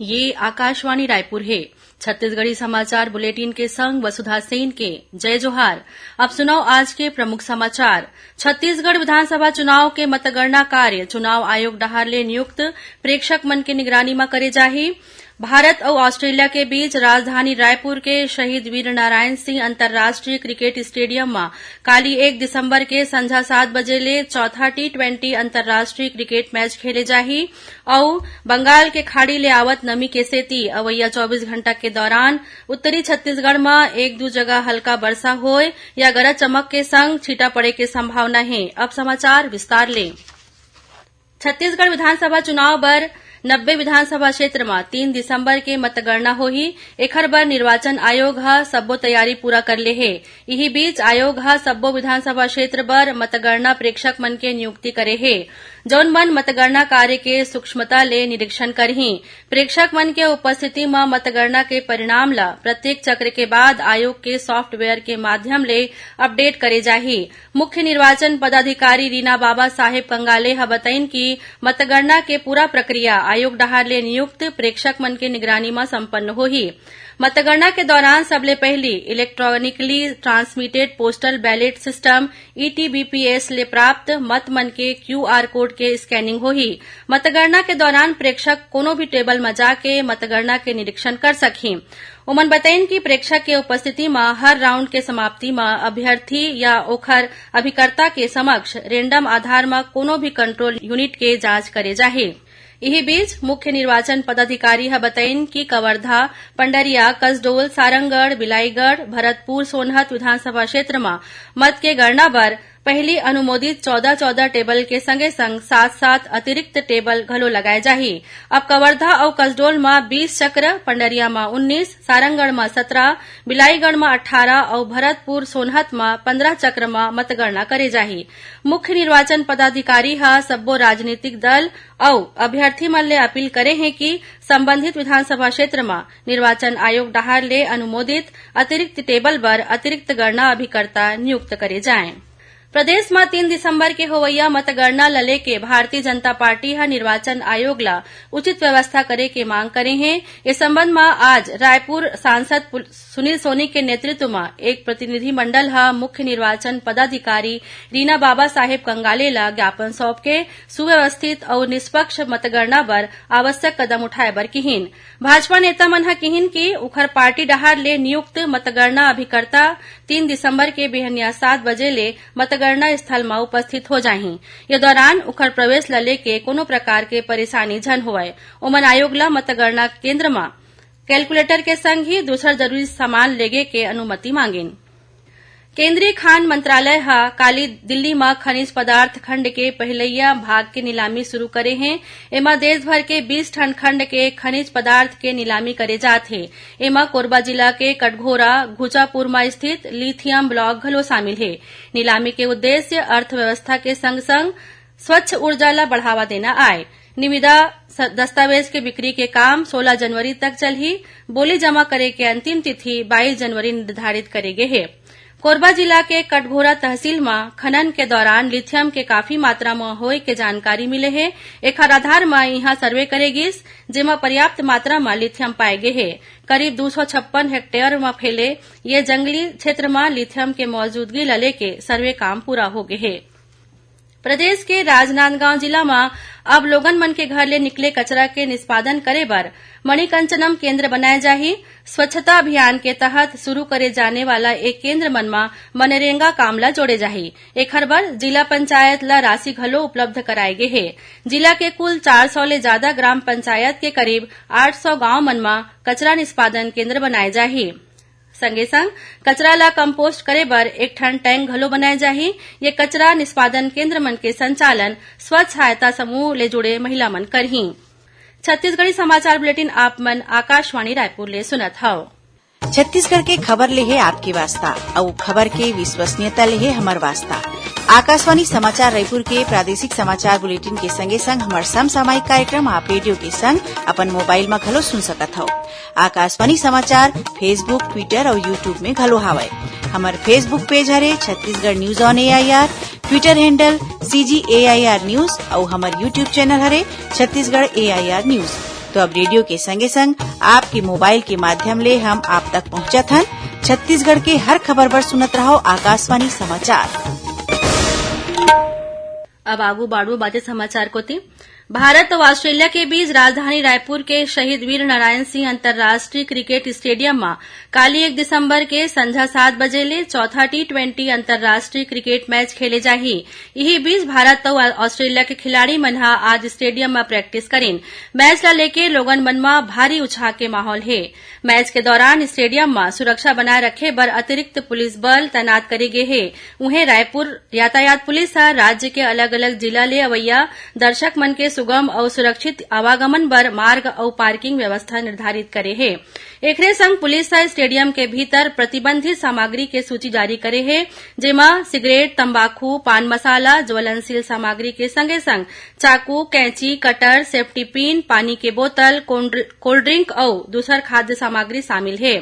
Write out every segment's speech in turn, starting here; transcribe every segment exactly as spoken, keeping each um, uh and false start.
ये आकाशवाणी रायपुर हे। छत्तीसगढ़ी समाचार बुलेटिन के संग वसुधा सेन के जय जोहार। अब सुनव आज के प्रमुख समाचार। छत्तीसगढ़ विधानसभा चुनाव के मतगणना कार्य चुनाव आयोग डहार ले नियुक्त प्रेक्षक मन के निगरानी म करे जाही। भारत अउ ऑस्ट्रेलिया के बीच राजधानी रायपुर के शहीद वीर नारायण सिंह अंतर्राष्ट्रीय क्रिकेट स्टेडियम म काली एक दिसंबर के संझा सात बजे ले चौथा टी ट्वेंटी अंतर्राष्ट्रीय क्रिकेट मैच खेले जाही। अउ बंगाल के खाड़ी ले आवत नमी के सेती अवइया चौबीस घंटा के दौरान उत्तरी छत्तीसगढ़ म एक दू जगह हल्का बरसा होय या गरज चमक के संग छींटा पड़े के संभावना हे। अब समाचार विस्तार ले। छत्तीसगढ़ विधानसभा चुनाव बर नब्बे विधानसभा क्षेत्र म तीन दिसंबर के मतगणना होही। एखर बर निर्वाचन आयोग ह सब्बो तैयारी पूरा कर ले हे। इही बीच आयोग ह सब्बो विधानसभा क्षेत्र बर मतगणना प्रेक्षक मन के नियुक्ति करे हे, जौन मन मतगणना कार्य के सूक्ष्मता ले निरीक्षण करही। प्रेक्षक मन के उपस्थिति म मतगणना के परिणाम ल प्रत्येक चक्र के बाद आयोग के सॉफ्टवेयर के माध्यम ले अपडेट करे जाही। मुख्य निर्वाचन पदाधिकारी रीना बाबा साहेब कंगाले ह बतइन कि मतगणना के पूरा प्रक्रिया आयोग डहार ले नियुक्त प्रेक्षक मन के निगरानी म संपन्न होही। मतगणना के दौरान सबले पहिली electronically transmitted postal ballot system, ETBPS, ले प्राप्त मत मन के क्यूआर कोड के स्कैनिंग होही। मतगणना के दौरान प्रेक्षक कोनो भी टेबल म जाके मतगणना के निरीक्षण कर सकही। ओमन बतइन कि प्रेक्षक के उपस्थिति म हर राउंड के समाप्ति म अभ्यर्थी या ओखर अभिकर्ता के समक्ष रेंडम आधार म कोनो भी कंट्रोल यूनिट के जांच करे जाही। इही बीच मुख्य निर्वाचन पदाधिकारी ह बतइन कि कवर्धा, पंडरिया, कसडोल, सारंगढ़, बिलाईगढ़, भरतपुर सोनहत विधानसभा क्षेत्र म मत के गणना बर पहिली अनुमोदित चौदह चौदह टेबल के संगे संग सात सात अतिरिक्त टेबल घलो लगाए जाही। अब कवर्धा अउ कसडोल म बीस चक्र, पंडरिया म उन्नीस, सारंगढ़ म सत्रह, बिलाईगढ़ म अट्ठारह अउ भरतपुर सोनहत म पंद्रह चक्र म मतगणना करे जाही। मुख्य निर्वाचन पदाधिकारी ह सब्बो राजनीतिक दल अउ अभ्यर्थी मन ले अपील करे हे कि संबंधित विधानसभा क्षेत्र म निर्वाचन आयोग डहार ले अनुमोदित अतिरिक्त टेबल बर अतिरिक्त गणना अभिकर्ता नियुक्त करे जाएं। प्रदेश म तीन दिसंबर के होवइया मतगणना ल लेके भारतीय जनता पार्टी ह निर्वाचन आयोग ल उचित व्यवस्था करे के मांग करे हे। ए संबंध म आज रायपुर सांसद पुल-, सुनील सोनी के नेतृत्व म एक प्रतिनिधिमंडल ह मुख्य निर्वाचन पदाधिकारी रीना बाबा साहेब कंगाले ल ज्ञापन सौंप के सुव्यवस्थित अउ निष्पक्ष मतगणना बर आवश्यक कदम उठाए बर किहीन। भाजपा नेता मन ह किहीन कि उखर पार्टी डहार ले नियुक्त मतगणना अभिकर्ता तीन दिसंबर के बिहनिया सात बजे ले मतगणना स्थल म उपस्थित हो जाही। ये दौरान उखर प्रवेश ल लेके कोनो प्रकार के परेशानी झन होवय। ओमन आयोग ल मतगणना केंद्र म कैलकुलेटर के संग ही दूसर जरूरी सामान लेगे के अनुमति मांगिन। केंद्रीय खान मंत्रालय ह काली दिल्ली म खनिज पदार्थ खंड के पहिलइया भाग के नीलामी शुरू करे हे। एमा देश भर के बीस ठन खंड के खनिज पदार्थ के नीलामी करे जात हे। एमा कोरबा जिला के कटघोरा, घुचापुर म स्थित लिथियम ब्लॉक घलो शामिल हे। नीलामी के उद्देश्य अर्थव्यवस्था के संग-संग स्वच्छ ऊर्जा ल बढ़ावा देना आय। निविदा स-, दस्तावेज के बिक्री के काम सोलह जनवरी तक चलही। बोली जमा करे के अंतिम तिथि बाईस जनवरी निर्धारित करे गे हे। कोरबा जिला के कटघोरा तहसील म खनन के दौरान लिथियम के काफी मात्रा म होय के जानकारी मिले हे। एखर आधार म इहां सर्वे करे गिस, जेमा पर्याप्त मात्रा म लिथियम पाए गे हे। करीब दू सौ छप्पन हेक्टेयर म फैले ये जंगली क्षेत्र म लिथियम के मौजूदगी ल लेके सर्वे काम पूरा हो गे हे। प्रदेश के राजनांदगांव जिला म अब लोगन मन के घर ले निकले कचरा के निष्पादन करे बर मणिकंचनम केंद्र बनाए जाही। स्वच्छता अभियान के तहत शुरू करे जाने वाला ए केंद्र मन म मनरेगा काम ल जोड़े जाही। एखर बर जिला पंचायत ल राशि घलो उपलब्ध कराए गे हे। जिला के कुल चार सौ ले जादा ग्राम पंचायत के करीब आठ सौ गांव मन म कचरा निष्पादन केंद्र बनाए जाही। संगे संग कचरा ल कंपोस्ट करे बर एक ठन टैंक घलो बनाए जाही। ये कचरा निष्पादन केंद्र मन के संचालन स्व सहायता समूह ले जुड़े महिला मन करही। छत्तीसगढ़ी समाचार बुलेटिन आप मन आकाशवाणी रायपुर ले सुनत हव। छत्तीसगढ़ के खबर ले हे आपके वास्ता, अउ खबर के विश्वसनीयता ले हे हमर वास्ता। आकाशवाणी समाचार रायपुर के प्रादेशिक समाचार बुलेटिन के संगे संग हमर समसामयिक कार्यक्रम आप रेडियो के संग अपन मोबाइल म घलो सुन सकत हव। आकाशवाणी समाचार Facebook, Twitter अउ YouTube में घलो हावय। हमर Facebook पेज हरे Chhattisgarh news on AIR, Twitter handle CG AIR news अउ हमर YouTube चैनल हरे छत्तीसगढ़ एआईआर न्यूज। तो अब रेडियो के संगे संग आपके मोबाइल के माध्यम ले हम आप तक पहुंचत हन। छत्तीसगढ़ के हर खबर बर सुनत रहो आकाशवाणी समाचार। अब आगू बाढ़ू बाचे समाचार कोती। भारत अउ ऑस्ट्रेलिया के बीच राजधानी रायपुर के शहीद वीर नारायण सिंह अंतर्राष्ट्रीय क्रिकेट स्टेडियम म काली एक दिसंबर के संझा सात बजे ले चौथा टी ट्वेंटी अंतर्राष्ट्रीय क्रिकेट मैच खेले जाही। इही बीच भारत अउ ऑस्ट्रेलिया के खिलाड़ी मन ह आज स्टेडियम म प्रैक्टिस करिन। मैच ल लेके लोगन मन म भारी उछाह के माहौल हे। मैच के दौरान स्टेडियम म सुरक्षा बनाए रखे बर अतिरिक्त पुलिस बल तैनात करे गे हे। उहें, रायपुर यातायात पुलिस ह राज्य के अलग-अलग जिला ले अवइया दर्शक मन के सुगम अउ सुरक्षित आवागमन बर मार्ग अउ पार्किंग व्यवस्था निर्धारित करे हे। एखरे संग पुलिस ह स्टेडियम के भीतर प्रतिबंधित सामग्री के सूची जारी करे हे, जेमा सिगरेट, तंबाकू, पान मसाला, ज्वलनशील सामग्री के संगे-संग चाकू, कैंची, कटर, सेफ्टी पिन, पानी के बोतल, कोल्ड, कोल्ड ड्रिंक अउ दूसर खाद्य सामग्री शामिल हे।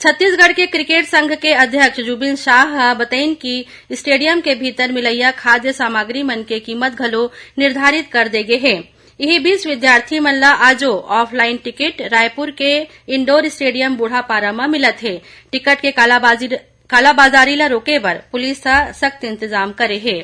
छत्तीसगढ़ के क्रिकेट संघ के अध्यक्ष जुबिन शाह ह बतइन कि स्टेडियम के भीतर मिलइया खाद्य सामग्री मन के कीमत घलो निर्धारित कर दे गे हे। इही बीच विद्यार्थी मन ल आजो ऑफलाइन टिकट रायपुर के इंडोर स्टेडियम बूढ़ापारा म मिलत हे। टिकट के कालाबाजी, कालाबाजारी ल रोके बर पुलिस ह सख्त इंतजाम करे हे।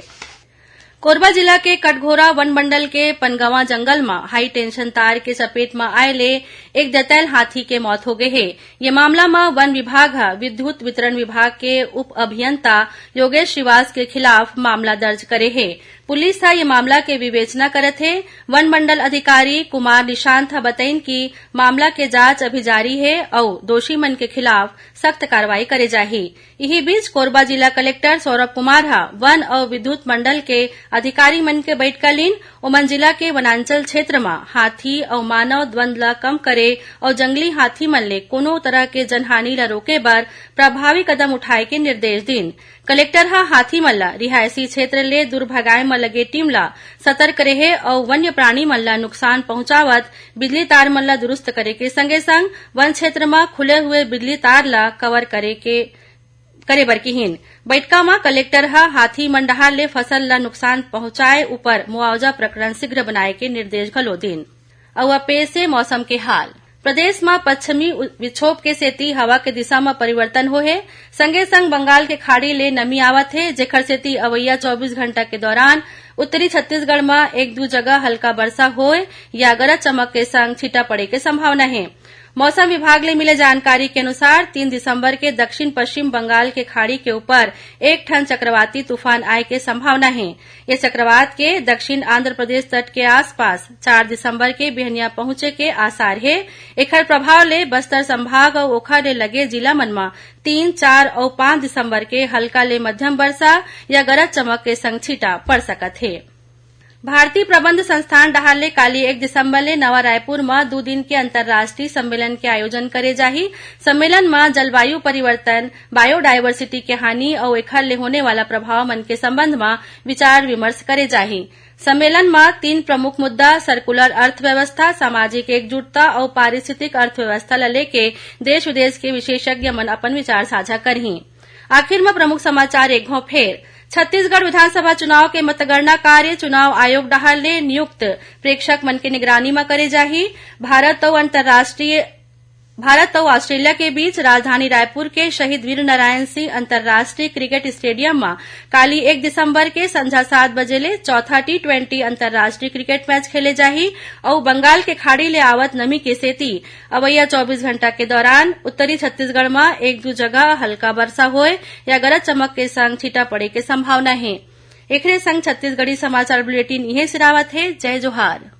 कोरबा जिला के कटघोरा वन मंडल के पनगवा जंगल म हाई टेंशन तार के चपेट म आए ले एक दंतैल हाथी के मौत हो गे हे। ये मामला म वन विभाग ह विद्युत वितरण विभाग के उप अभियंता योगेश श्रीवास के खिलाफ मामला दर्ज करे हे। पुलिस ह ये मामला के विवेचना करत हे। वन मंडल अधिकारी कुमार निशांत ह बतइन कि मामला के जांच अभी जारी हे अउ दोषी मन के खिलाफ सख्त कार्रवाई करे जाही। इही बीच कोरबा जिला कलेक्टर सौरभ कुमार ह वन अउ विद्युत मंडल के अधिकारी मन के बइठका लीन। ओमन जिला के वनांचल क्षेत्र म हाथी अउ मानव द्वंद ल कम करे अउ जंगली हाथी मन ले कोनो तरह के जनहानि ल रोके बर प्रभावी कदम उठाए के निर्देश दीन। कलेक्टर ह हाथी मन ल रिहायशी क्षेत्र ले दूर भगाए म लगे टीम ल सतर्क रेहे अउ वन्य प्राणी मन ल नुकसान पहुंचावत बिजली तार मन ल दुरुस्त करे के संगे-संग वन क्षेत्र म खुले हुए बिजली तार ल कवर करे के, करे बर किहीन। बइठका म कलेक्टर ह हाथी मन डहार ले फसल ल नुकसान पहुंचाए उपर मुआवजा प्रकरण शीघ्र बनाए के निर्देश घलो दीन। अउ अब पेश हे मौसम के हाल। प्रदेश म पश्चिमी उ-, विक्षोभ के सेती हवा के दिशा म परिवर्तन होए हे, संगे संग बंगाल के खाड़ी ले नमी आवत हे, जेखर सेती अवइया चौबीस घंटा के दौरान उत्तरी छत्तीसगढ़ म एक दू जगह हल्का बरसा होए या गरज चमक के संग छींटा पड़े के संभावना हे। मौसम विभाग ले मिले जानकारी के अनुसार, तीन दिसंबर के दक्षिण पश्चिम बंगाल के खाड़ी के ऊपर एक ठन चक्रवाती तूफान आए के संभावना हे। ये चक्रवात के दक्षिण आंध्र प्रदेश तट के आसपास चार दिसंबर के बिहनिया पहुंचे के आसार हे। एखर प्रभाव ले बस्तर संभाग अउ ओखर ले लगे जिला मन म तीन, चार अउ पाँच दिसंबर के हल्का ले मध्यम बरसा या गरज चमक के संग छींटा पड़ सकत हे। भारतीय प्रबंध संस्थान डहार ले काली एक दिसंबर ले नवा रायपुर म दू दिन के अंतर्राष्ट्रीय सम्मेलन के आयोजन करे जाही। सम्मेलन म जलवायु परिवर्तन, बायोडायवर्सिटी के हानि अउ एखर ले होने वाला प्रभाव मन के संबंध म विचार विमर्श करे जाही। सम्मेलन म तीन प्रमुख मुद्दा, सर्कुलर अर्थव्यवस्था, सामाजिक एकजुटता अउ पारिस्थितिक अर्थव्यवस्था ल लेके देश विदेश के विशेषज्ञ मन अपन विचार साझा करही। आखिर म प्रमुख समाचार एक घौं फेर। छत्तीसगढ़ विधानसभा चुनाव के मतगणना कार्य चुनाव आयोग डहार ले नियुक्त प्रेक्षक मन के निगरानी म करे जाही। भारत अउ अंतर्राष्ट्रीय, भारत अउ ऑस्ट्रेलिया के बीच राजधानी रायपुर के शहीद वीर नारायण सिंह अंतर्राष्ट्रीय क्रिकेट स्टेडियम म काली एक दिसंबर के संझा सात बजे ले चौथा टी ट्वेंटी अंतर्राष्ट्रीय क्रिकेट मैच खेले जाही अउ बंगाल के खाड़ी ले आवत नमी के सेती अवइया चौबीस घंटा के दौरान उत्तरी छत्तीसगढ़ म एक दू जगह हल्का बरसा होए या गरज चमक के संग छींटा पड़े के संभावना हे। एखरे संग छत्तीसगढ़ी समाचार बुलेटिन इहें सिरावत हे। जय जोहार।